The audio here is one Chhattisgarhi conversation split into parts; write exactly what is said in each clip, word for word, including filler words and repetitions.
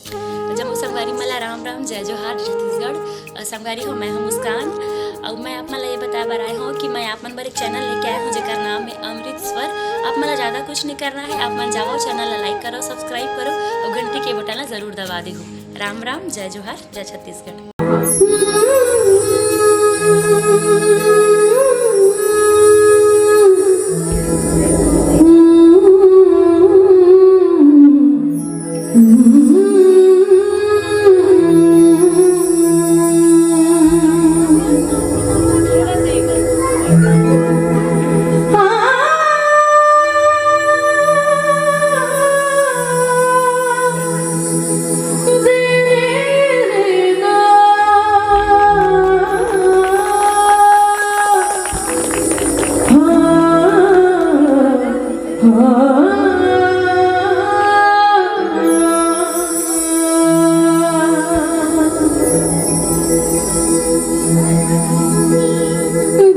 जम्मो संगवारी मन ला राम राम, जय जोहार, जय छत्तीसगढ़। अ, संगवारी हो, मैं हूँ मुस्कान। अउ मैं आप मन ला ये बताए बर आए हूँ कि मैं आप मन बर एक चैनल लेके आए हूँ, जेकर नाम है अमृत स्वर। आप मन ला ज्यादा कुछ नहीं करना है, आप मन जाओ, चैनल ला लाइक करो, सब्सक्राइब करो अउ घंटी के बटन ला जरूर दबा देहू। राम राम, जय जोहार, जय छत्तीसगढ़।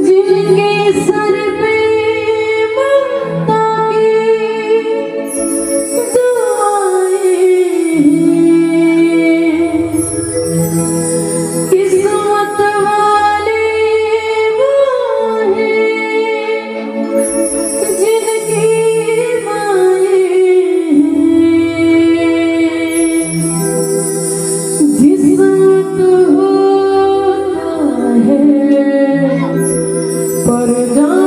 जिनके सर पे ममता की दुआएं हैं, किस्मत वाले वो हैं, जिनकी माएं हैं। जिस्म तो होता है, पर जान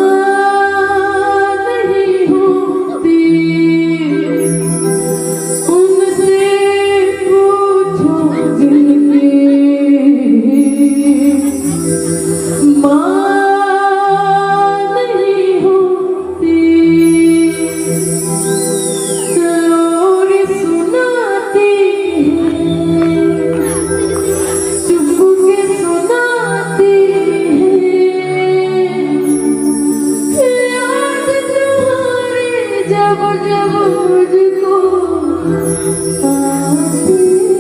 नहीं होती। उनसे पूछो जिनकी माँ नहीं होती। लोरी सुनाती है, चुपके सुनाती है। याद तुम्हारी जब जब मुझको आती है।